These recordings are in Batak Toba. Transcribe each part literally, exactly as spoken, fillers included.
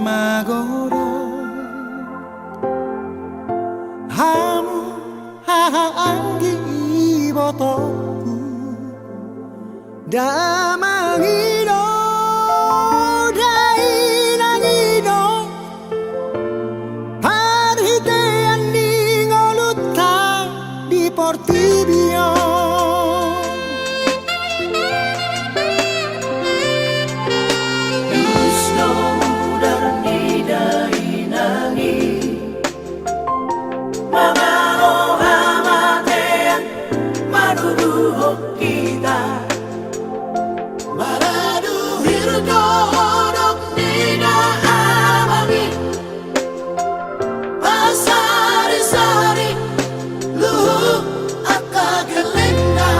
Magodang hamu haha anggi ibotongku, damang i do, dainang i do, parhitean ni ngolunta di portibi on. Dos do mudar ni dainang i, mangalo hamatean manuduhon hita. Maradu hir do hodok ni da amang i, pasarisari luhut angka gellengna.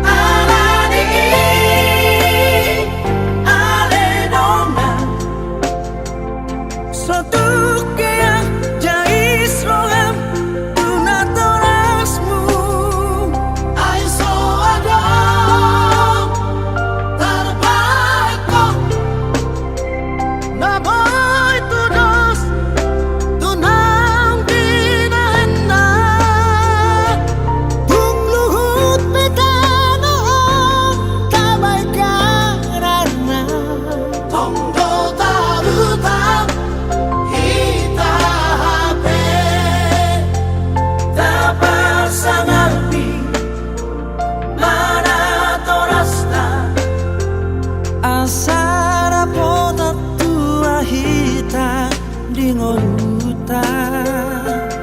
Alani i ale dongan, so tung hea jais roham tu natorasmu. Ai so adong tarbahen ho na boi tudos tu naung binahenna. Tung luhut pe tano on tabaen goarna, tong do tarutang hita hape, tapasangalbi ma natorasta, asa dapotan tua hita di ngolunta.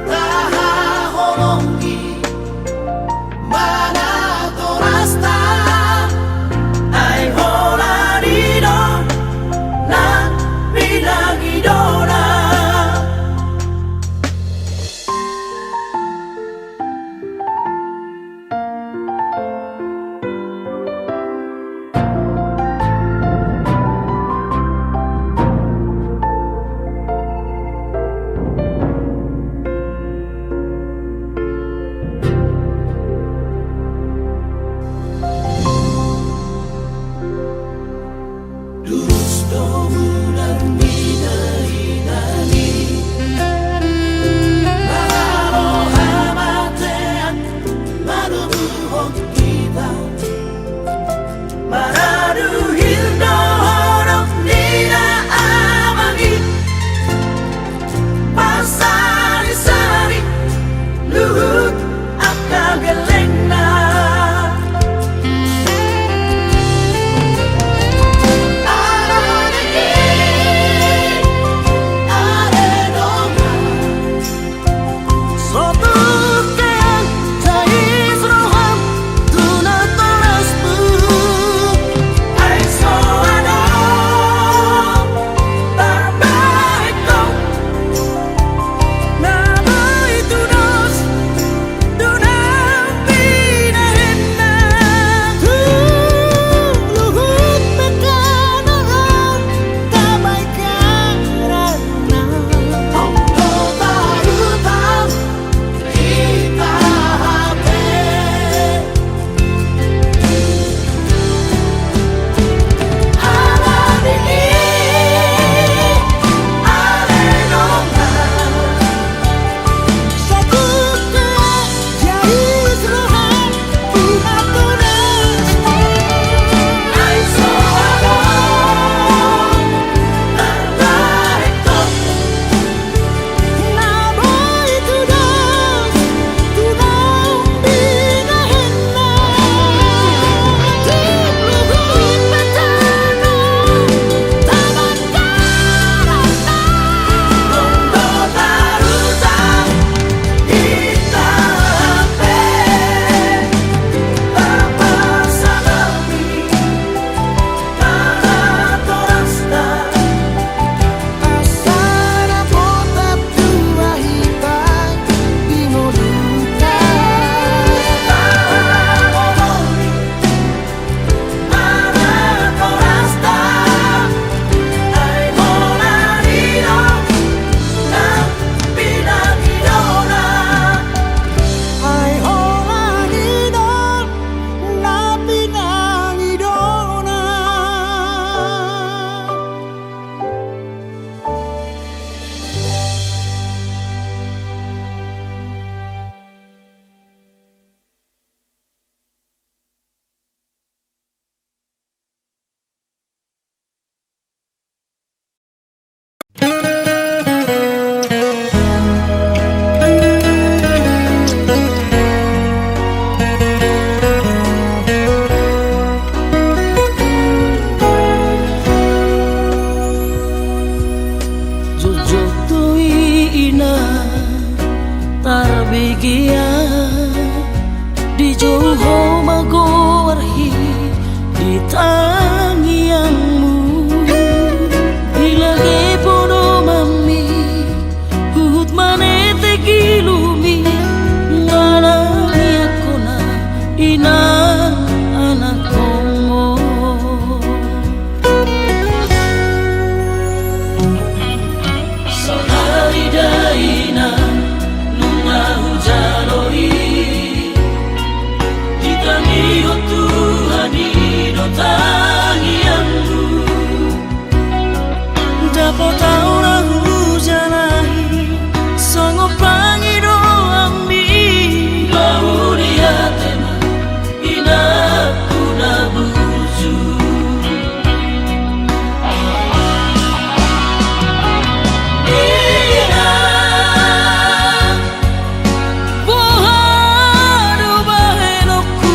Tahaholongi ma natorasta, ai holan i do na pinangidoan. Tarbege au dijou ho ma goarhi di tangiangmu. Di lage podomanmi huhut manete gilumi, ngalami angkona inang anak homo. Saonari da inang nunga hujalo i, ditangihon Tuhan i do tangiangmu. Dapot au na hujalahi songon pangidoanmi. Mauliate ma inangku na burju. Inang, boha do bahenonku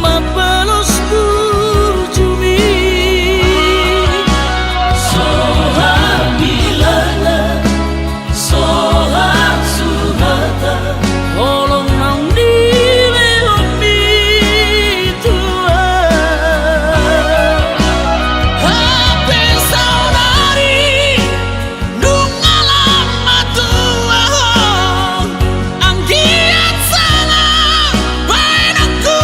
mambalos burjumi? Soha bilangan, soha suhatan, holong naung dilehonmi tu ahu. Hape saonari nunga lam ma tu ahu anggiat sanga bahenonku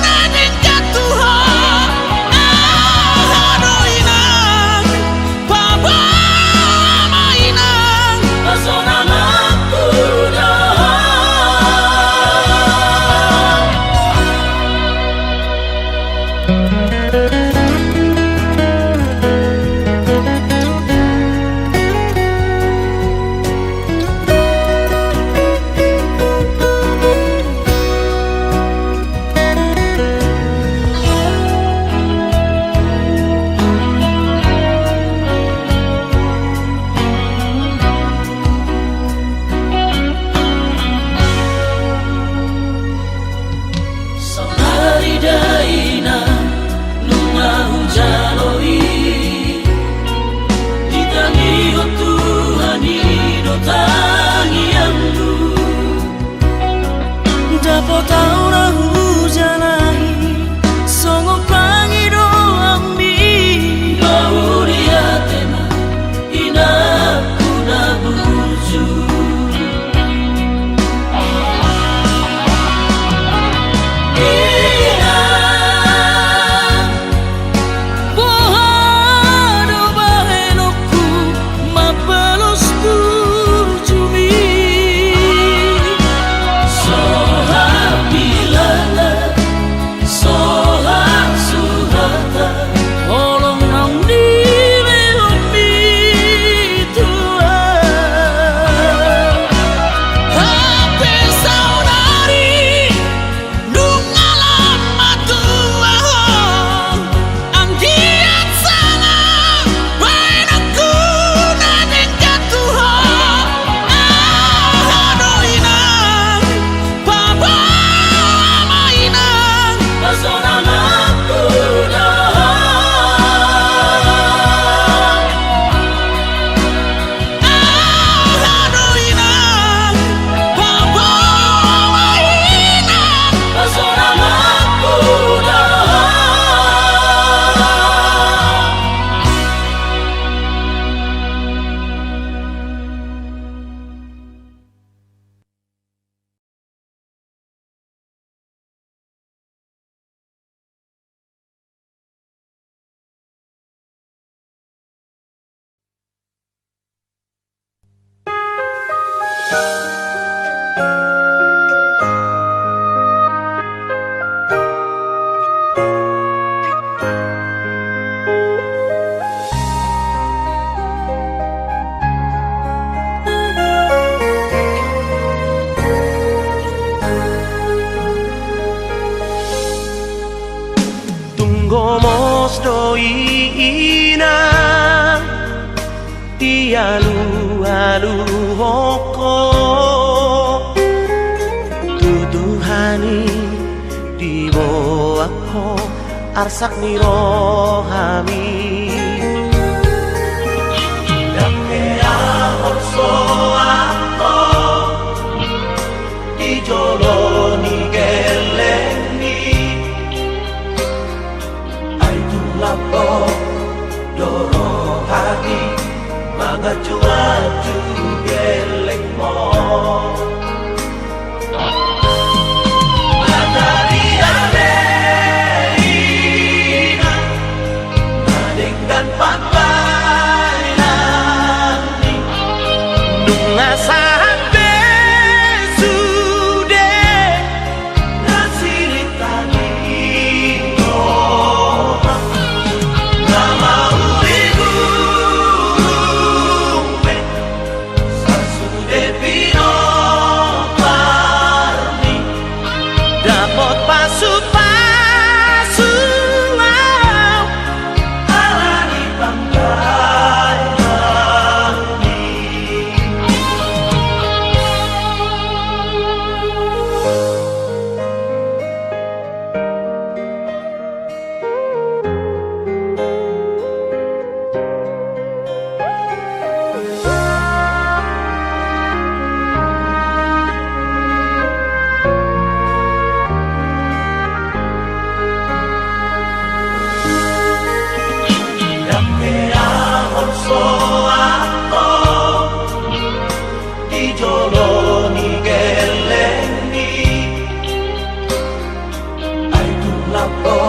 na denggan tu ho. Aha do inang, paboa ma inang, pasonanganku do ho. Saonari da inang nunga hujalo i, ditangihon Tuhan i do tangiangmu. Dapot au na hujalahi songon pangidoanmi. Mauliate ma inangku na burju. Inang, boha do bahenonku mambalos burjumi? Soha bilangan, soha suhatan, holong naung dilehonmi tu ahu. Hape saonari nunga lam ma tu ahu anggiat sanga bahenonku na denggan tu ho. Aha do inang, paboa ma inang, pasonanganku do ho. Aha do inang, paboa ma inang, pasonanganku do ho. Tung gomos do i inang dialualuhon ho, tu Tuhan i diboan ho arsak ni rohami. Ndang hea horsoanku Maju gellengmu. Matari ale inang, na denggan pambahenanmi. Nunga sahat be sude. Na siritangi roha, na mauli gulung be, sasude pinompar ni. Dapot pasupasu au. Ala ni pambahenanmi. Ndang hea on so antong di jolo ni gellengmi. Ai tu laho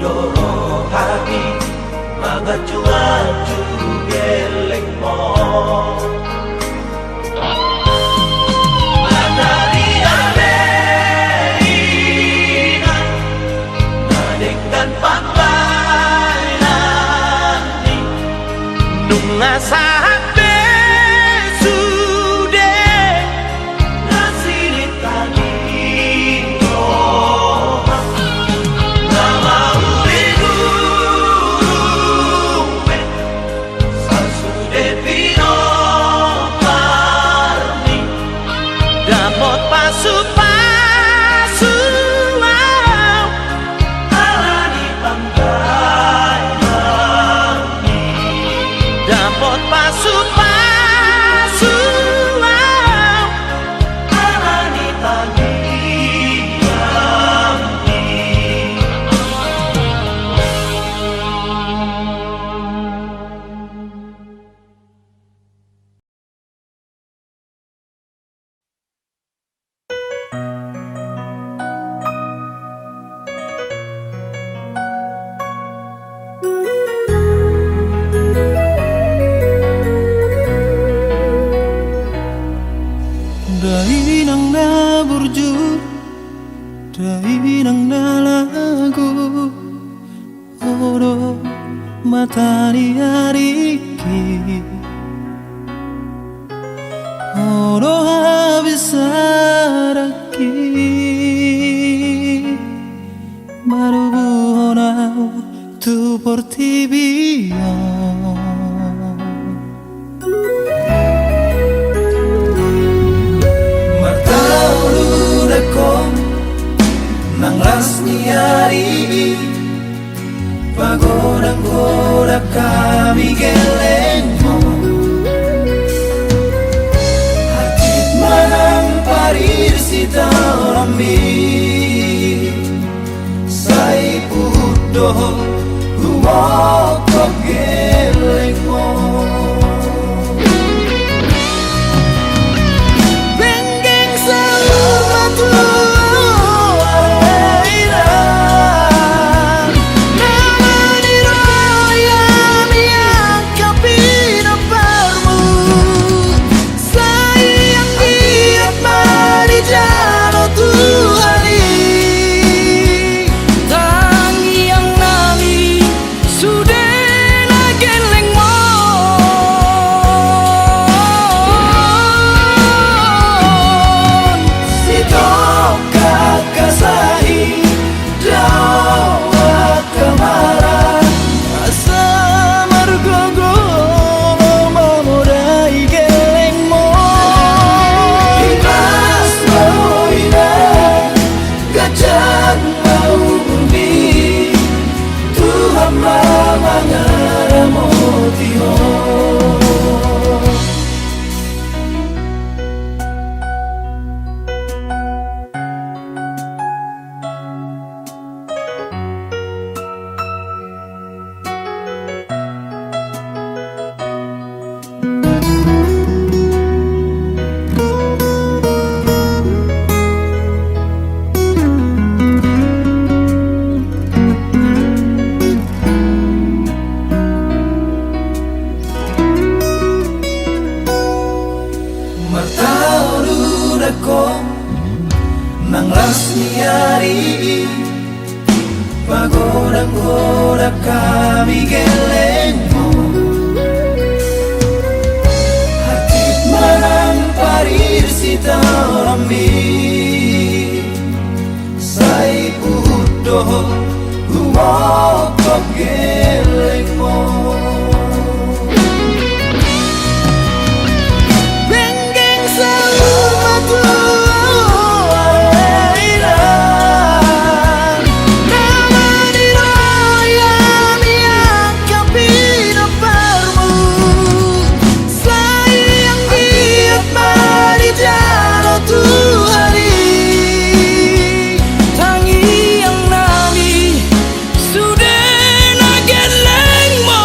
do rohami manganju-anju gellengmu. Matari ale inang, na denggan pambahenanmi. Nunga sahat be sude. Na siritangi roha, na mauli gulung be, sasude pinompar ni. Dapot pasupasu au. Ala ni pambahenanmi. Dapot pasupasu au. Ala ni tangiangmi. Dainang na burju, dainang na lagu, Ho do mata ni ariki, ho do habisarangki, marubuhon au tu portibi on. Martaon hudok ho nang las ni ari i, pagodang-godang hami gellengmu. Hansit ma nang parir sitaononmi, sai puhut do ho humongkop gellengmu. Benggeng saur ma tu ahu ale inang, na maniroi hami angka pinomparmu. Sai anggiat ma dijalo Tuhan i tangiang nami, sudena gellengmu. Las ni ari i, pagodang-godang hami gellengmu. Hatip manang parir sitaononmi, sai huhut do humophop gellengmu. Benggeng saur matua ale inang, na maniroi hami angka pinomparmu. Sai anggiat ma dijalo Tuhan i tangiang nami, sude na gellengmu.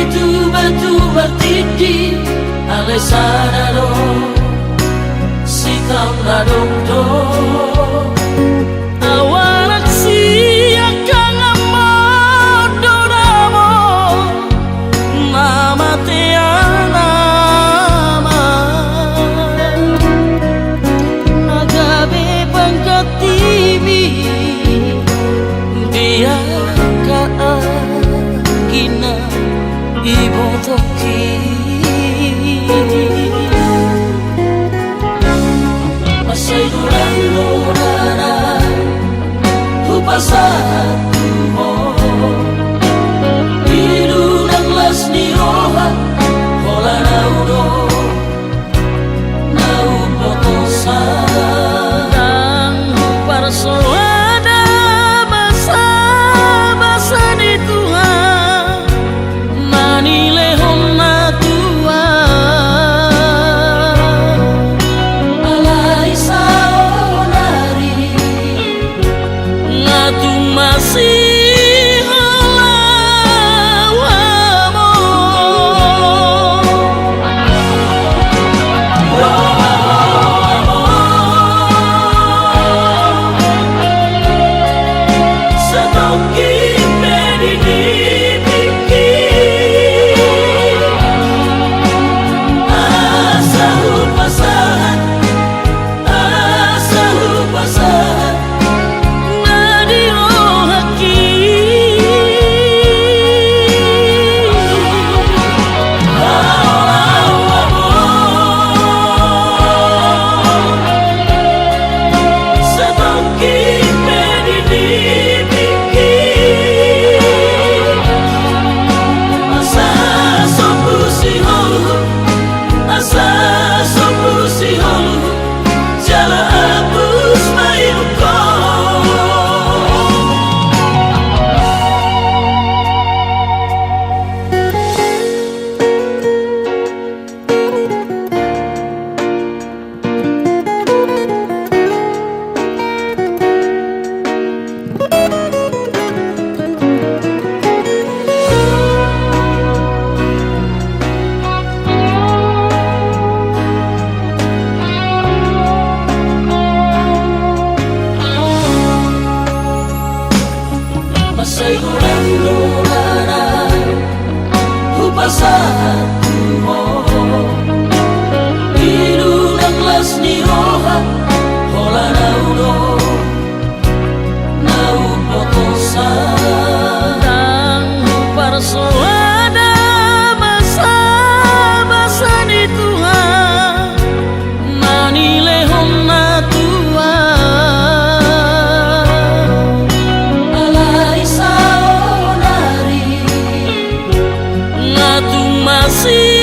Tuba-tuba titi, alai sada do sitaon na dok do. Awanak siangkangan ma do damo na mate anama. Na gabe panggantiMi di angka anggina ibotoki. Mansai godang do na hupasahat tu Ho, i do nang las ni roha, holan Au do na umbotosa. Ndang huparsoada basa-basa ni Tuhan na nilehon na tua. Alai saonari nga tung masihol Au. Satongkin pe di nipingki asa hupasahat, asa hupasahat na di rohangki. Satongkin pe di nipingki asa sombu sihol, asa sombu sihol. Jala apus ma inumkon. Mansai godang do na hupasahat tu Ho, i do nang las ni roha, holan Au do na umbotosa. Ndang huparsoada basa-basa ni Tuhan na nilehon na tua. Alai saonari nga tung masihol